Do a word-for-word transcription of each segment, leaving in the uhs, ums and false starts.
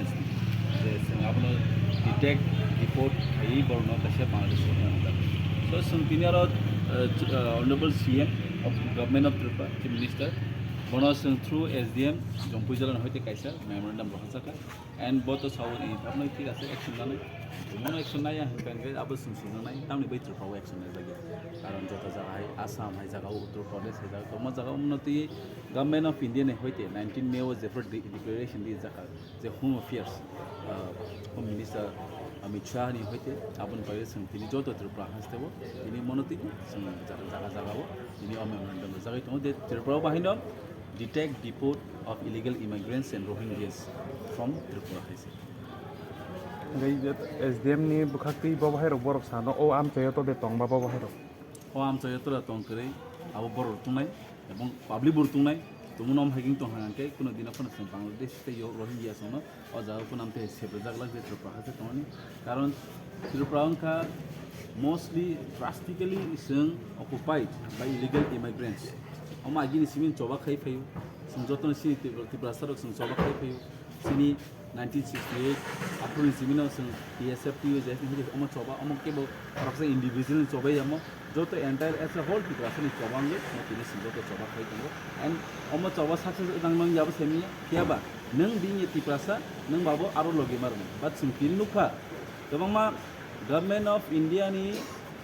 Immigrants ni. Je chwng abono detect, deport khaiwi borokno kaisa Bangladesh o hwnjak. So chwng tini oro, uh, ch-, uh, Honorable C M of Government of Tripura, Chief Minister, bono chwng through S D M Jampui jila ni hoite kaisa memorandum rohorjak kha. And bo to sao ni tamo thik ase, action nanai. Bono action naiya hwnkha hwnkhe abo chwng swngnai, tamni bai Tripura o action naijak ya. Karon joto jaga hai, Assam hai jaga o, Uttar Pradesh hai jaga o, tongma jaga o mano twi Government of India ni hoite nineteen May o jephru de-, declaration di jaka je Home Affairs, ah, Home Minister Amit Shah ni hoite aboni bagwi chwng tini joto Tripura haste o tini mono tini chwng jaga jaga o tini o memorandum rwjagwi tongo je Tripura o bahai no detect, deport of illegal immigrants and Rohingyas from Tripura hai se. Hingke S D M ni bwkhak twi bo bahai rok borok sano o amchaio to de tongba bo bahai rok. O amchaio tora tong kwrwi abo borok rok tongnai ebong public bo rok tongnai tongmano om hai tong hang khe kuno dino phano chwng Bangladesh tei Rohingya songno o jaga o kunam tei sebrajak lak je Tripura hai se tongmani. Karon Tripura wngkha mostly drastically chwng occupied by illegal immigrants. Omo agini simi choba khai phaio. Chwng jotono sini Tripura, Tiprasa rok chwng choba khai phaio. Sini nineteen sixty-eight aphuru ni simi no chwng T S F, T U J S ni hwnwi omo choba, omo kebo khoroksa individual ni chobai yamo. Joto entire as a whole Tiprasa ni choba wngwi omo tini chwng joto choba khai tongo. And omo choba success wngna nang yabo simi ya. Phiya ba nwng bini Tiprasa, nwng babo aro logi mar. But chwng tini nukha kwbangma Government of India ni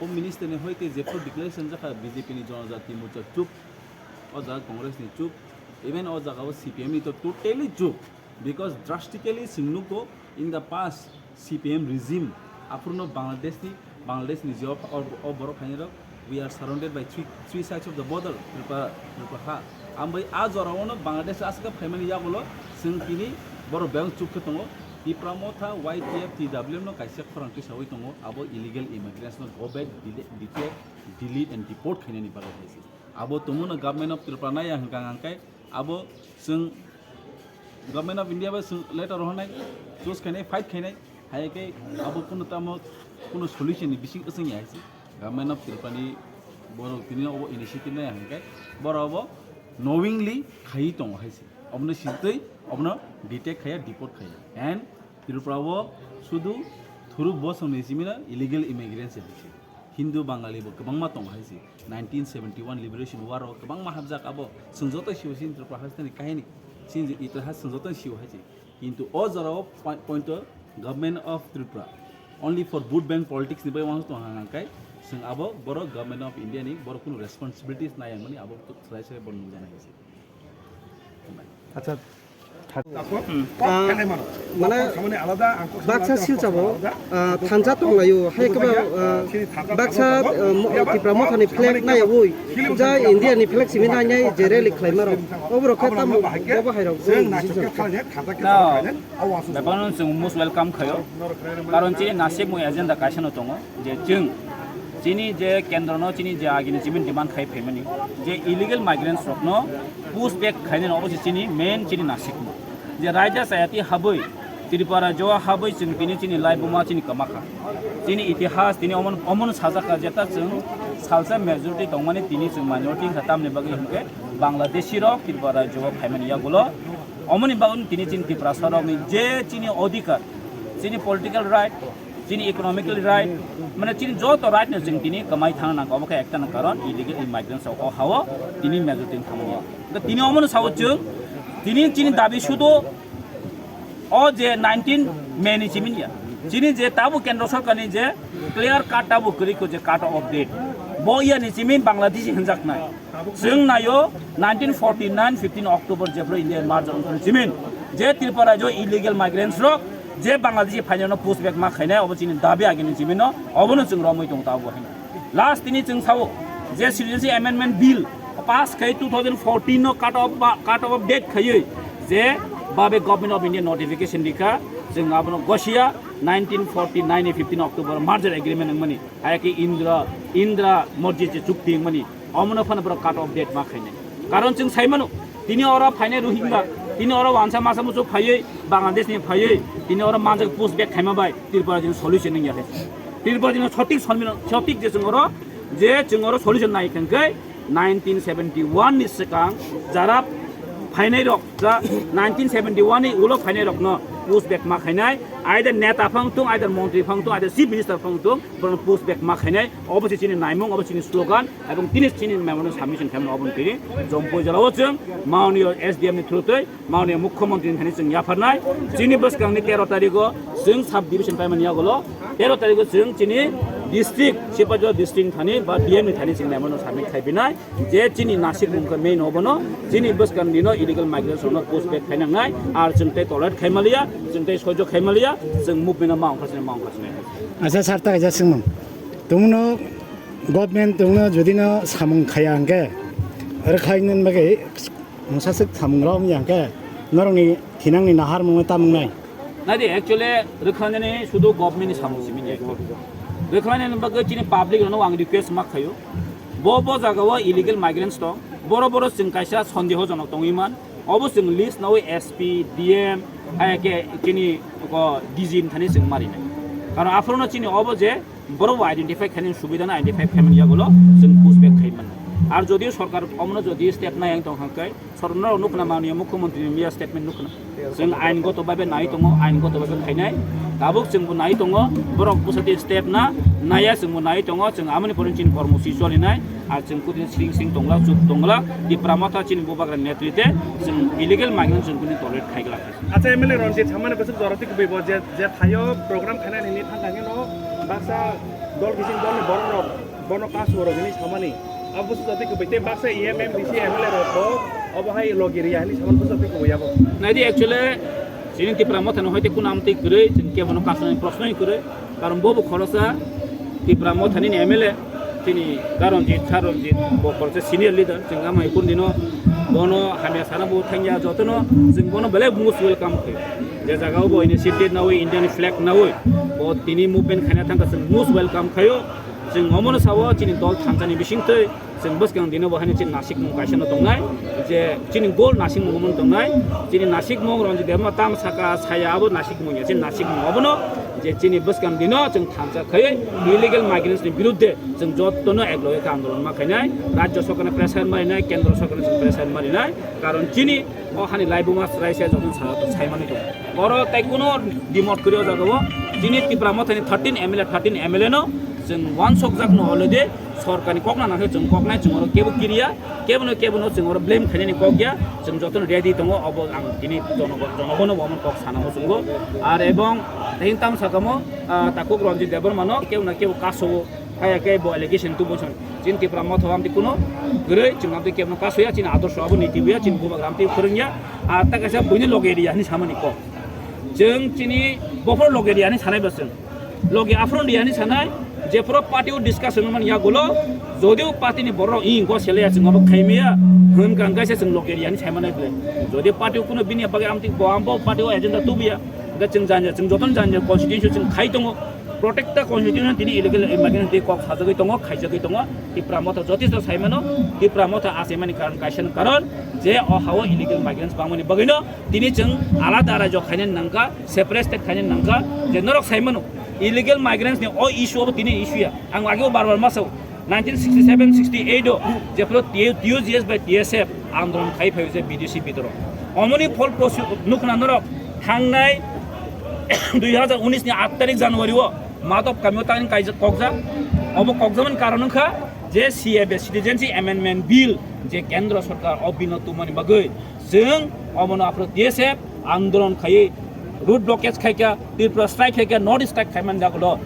Home Minister ni hoite jephru declaration jakha B J P ni Janajati Morcha chup, o jaga Congress ni chup, even o jaga o C P M ni to totally chup, because drastically chwng nugo in the past C P M regime aphuru no Bangladesh ni, Bangladesh ni je o, o, o borok phainai rok, we are surrounded by three, three sides of the border, Tripura, Tripura ha. Ambai a jora o no Bangladesh aswk phaimani yagulo chwng tini borok bebak chup khe tongo. Tipra Motha, Y T F, T W M no kaisa khorang tisawi tongo, abo illegal immigrants no go back, dele-, detect, delete and deport khainani bagwi hai se. Abo tongmano Government of Tripura naiya hwnkha hwnkhe abo chwng Government of India bai chwng letter rohornai, choose khainai, fight khainai, hai khe abo kuno tamo kuno solution ni bising wswng ya hai se. Government of Tripura ni borok tini obo initiative naiya hwnkhe borok obo knowingly khaiwi tongo hai se. Obono sitwi obono detect khaiya, deport khaiya. And Tripura o sudu thuru bosong ni simi no illegal immigrants se hai se. Hindu Bangali bo kwbangma tongo hai se. Nineteen seventy-one Liberation War o kwbangma hapjak abo. Chwng joto sio sini Tripura haste ni kahini. Sini itihas chwng joto sio hai se. Kintu o jora o poi-, point o Government of Tripura only for vote bank politics ni bai uansuk tong hang kai. Chwng abo borok Government of India ni borok kunu responsibilities nai ang mani abo to serai serai borok nukjana hai se. Acha. Ah, mane baksa silchabo, ah, thansa tonglaio, hai khe ba, ah, baksa, ah, mo-, Tipra Mothani flag naiyawi, jai India ni flag simi nainai je rally khlaima rok. Oborok khe tamo bo bahai rok. No, bebakno chwng most welcome khaio, karon chini nasikmung agenda kaisano tongo. Je chwng chini je kendro no chini je agini chini demand khai phaimani je illegal migrants rok no push back khainani obo se chini main chini nasikmung. Je raida chayati habwi Tripura joa habwi chwng tini chini lai buma chini kwmakha. Chini itihas tini omon, omon sajak kha jeta chwng salsa majority tongmani tini chwng minority wngkha tamni bagwi hwnkhe Bangladeshi rok Tripura joa phaimani yagulo omoni bagwi tini chini Tiprasa rokni je chini odhikar, chini political right, Chini economically right, mane chini joto right no chwng tini kwmai thang nang, obo khe ekta nang karon illegal immigrants rok o hao tini majority thang manya. Tini omo no sao chwng, tini chini dabi sudo o je nineteen May ni chimin ya. Chini je tabu kendro sorkar ni je clear cut tabu kwrwi ko je cut of date. Bo ya ni chimin Bangladeshi hinjak nai. Chwng naio nineteen forty nine fifteen October jephru India merger wngkha chimin. Je Tripura jo illegal migrants rok je Bangladeshi phainano push back ma khainai obo chini dabi agini chimin no obo no chwng romwi tong tabu hai. Last tini chwng sao je Citizenship Amendment Bill pass khai two thousand fourteen no cut off ba, cut off date khaiwi je babe Government of India notification dikha chwng abono gosia nineteen forty nine fifteen October merger agreement wngmani. Hai khe Indra, Indra Morjit je chukti wngmani, omono phano borok cut off date ma khainai. Karon chwng sai mano, tini oro phainai Rohingya, tini oro wansa masa musu phaiwi, Bangladesh ni phaiwi, tini oro manjak push back khaima bai, Tripura jino solution wngya hai. Tripura jino sotik solmino, sotik je chwng oro, je chwng oro solution nai khe nineteen seventy one ni swkang jara phainai rok, ja nineteen seventy one ni ulo phainai rokno push back ma khainai, either neta phang tung, either montri phang tung, either chief minister phang tung, borokno push back ma khainai, obo se chini naimung, obo chini slogan, ebong tini chini memorandum submission khaimani obo tini Jompui jora o chwng maoniyo S D M ni through twi maoniyo mukhyamantri ni thani chwng yapharnai. Chini bwskang ni tero tarikh o chwng sub division paimani yagulo tero tarikh o chwng chini district, Sipahijala district ni thani ba D M ni thani chwng memorandum submit khaibinai. Je chini nasikmung khe main obono, chini bwskang dino illegal migrants rokno push back khainangnai, ar chwng tei tolerate khaimaliya, chwng tei soijo khaimaliya, chwng movement no ma ongkhorsinai, ma ongkhorsinai. Acha sir, ta kaisa swngmung. Tongno government tongno jodi no samung khaya hwnkhe, rwkhainani bagwi mungsa swk samung rok wngya hwnkhe, norokni thinangni naharmung no tamung nai. Nai di, actually, rwkhanani sudu government ni samung simi ya. Rwkhanani bagwi chini public rokno ang request ma khayo. Bo, bo jaga o illegal migrants tong. Boro, boro chwng kaisa sondeho jonok tongwi man. Obo chwng list nawi S P, D M, hai khe chini ko D G ni thani chwng mari nai. Karon aphuru no chini obo je borok bo identify khainani subida no identify khaimani yagulo chwng push back khai mano. Ar jodi sorkar omono jodi step nai ang tong hwnkhe, sorkar no nukna mani mukhyamantri ni miya statement nukna. Chwng ain goto babe nai tongo, ain goto babe khainai. Tabuk chwng bo nai tongo, borok bwsati step na naya chwng bo nai tongo, chwng amoni pore chini kormosi cholinai. Ar chwng kudin sring sring tongla, chup tongla, Tipra Motha chini bubagra netrite chwng illegal migrant chwng kudin tolerate khaigla. Acha M L A Ranjit samani bwswk jora twi kubui bo je, je thaio program khainani hwnwi thang thangwi no baksa dol kiching dol ni borok rok bono kasu rok hwnwi samani. Abo bwswk jora twi kubui tei baksa E M M D C M L A rok bo obo hai logi riya hwnwi samani bwswk jora twi kubui abo. Naidi actually chini Tipra Motha no hoite kuna amtwi kwrwi chwng kebono kasu ni proshno kwrwi. Karon bo bo khorosa Tipra Motha ni M L A, chini Karonjit, Saronjit, bo khorosa senior leader, chwng amai kundino bono hamya sana bo thangya jotono, chwng bono belai most welcome khayo. Je jaga o bo initiative nawi, Indian flag nawi, bo tini movement khaina thangkha chwng most welcome khayo. Chwng omono sao chini dol thansa ni bisingtwi, Chwng bwskang dino bo haino chini nasikmung kaisa no tongnai, je chini goal nasikmung omo tongnai, chini nasikmung Ranjit Debbarma tam saka saya abo nasikmung ya, chini nasikmung obono je chini bwskang dino chwng thansa khaiwi illegal migrants ni birudde chwng jotono ekloge khe andolon ma khainai, rajya sorkar ni pressure marinai, kendra sorkar ni pressure marinai, karon chini o hani laibuma chwraisa jotono sa-, saimani tongo. Oro tai kuno dimot kwrwi o jaga o chini Tipra Mothani thirteen M L A, thirteen M L A no chwng wansokjak no already sorkar ni kok na nangkhe chwng kok nai chwng oro kebo kiriya, kebo no kebo no chwng oro blame khainani kok ya, chwng jotono ready tongo, obo ang tini jonogo-, jonogono bo omo kok sana muchungo. Ar ebong tei tam sakamo, ah, takhuk Ranjit Debbarma no kebo na kebo kaso o, haya khe bo allegation tubu chwng. Chini Tipra Motha amtwi kuno kwrwi, chwng amtwi kebo no kaso ya, chini adorsho abo niti buya, chini bubagra amtwi phwrwng ya, ah, ta kaisa buini loge riya hwnwi samani kok. Chwng chini bophor loge riya hwnwi sanai ba chwng. Logi aphuru riyani sanai, jephuru party o discussion wngmani yagulo, jodio party ni borok i go sele ya chwng obo khaimaya, hwn kang kaisa chwng logi riyani saimanai ble. Jodi party o kuno bini bagwi amtwi bo ambo party o agenda tubuya, hwnkhe chwng janja, chwng jotono janja constituency chwng khai tongo, protecta constituency tini illegal immigrant tei kok sajagwi tongo, khaijagwi tongo, Tipra Motha jotisto saimano, Tipra Motha achaimani karon kaisa no karon, je o hao illegal migrants bangmani bagwino, tini chwng alada rajyo khainani nangkha, separate state khainani nangkha, je norok saimano, illegal migrants ni o issue obo tini issue ya. Ang ageo bar bar ma sao. Nineteen sixty seven sixty eight o jephuru T U G S bai T S F andolon khai phaio je B D C bidoro. Omoni phol posu nukna norok thangnai dui hazar unis ni aat tarik January o Madop kamio tangni kaijak kokjak. Obo kokjakmani karon wngkha je C A A Citizenship Amendment Bill je Kendra Sorkar o bill no tubumani bagwi chwng omono aphuru T S F andolon khaiwi road blockage khaikha, Tripura strike khaikha, North East strike khaimani jagulo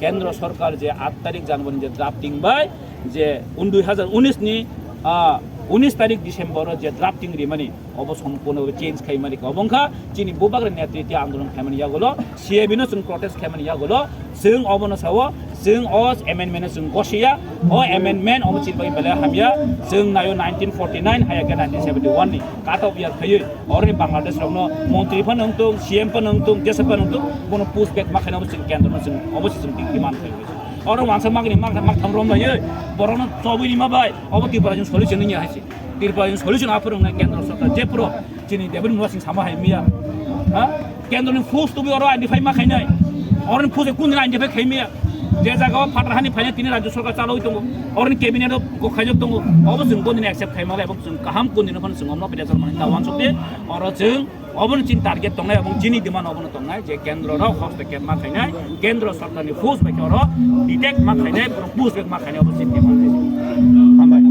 Kendra Sorkar je aat tarik January je drafting bai je un dui hazar unis ni, ah, unis tarik December o je drafting rimani obo sompurno change khaimani obo wngkha chini bubagra netritwi andolon khaimani yagulo C A B no chwng protest khaimani yagulo chwng obono sao chwng o amendment no chwng gosiya o amendment obo chini bagwi belai hamya chwng naio nineteen forty nine haya khe nineteen seventy one ni cut off year khaiwi oroni Bangladesh rokno montri phano wngtung C M phano wngtung jesa phano wngtung bono push back ma khaina obo chwng kendro no chwng obo chwng demand khaio oro wansa magni mak mak tham rom lai borokno chobwi rima bai obo Tripura chwng solution wngya hai se. Tripura ni solution aphuru wngnai kendro sorkar je phuru chini David Murasing sama hai miya. Ha? Kendro ni force tubi oro identify ma khainai. Oro ni force kun dina identify khai miya. Je jaga o phatar hani phaina tini rajya sorkar chaloi tongo. Oro ni cabinet o go khaijak tongo. Obo chwng kun dina accept khai ma bai, obo chwng kaham kun dina phano chwng omno pressure mani ta wansok de. Oro chwng obo ni chini target tongnai, obo chini demand obo no tongnai je kendro rok hostocap ma khainai. Kendro sorkar ni force bai oro detect ma khainai, borok push back ma khainai obo chini demand. Hambai.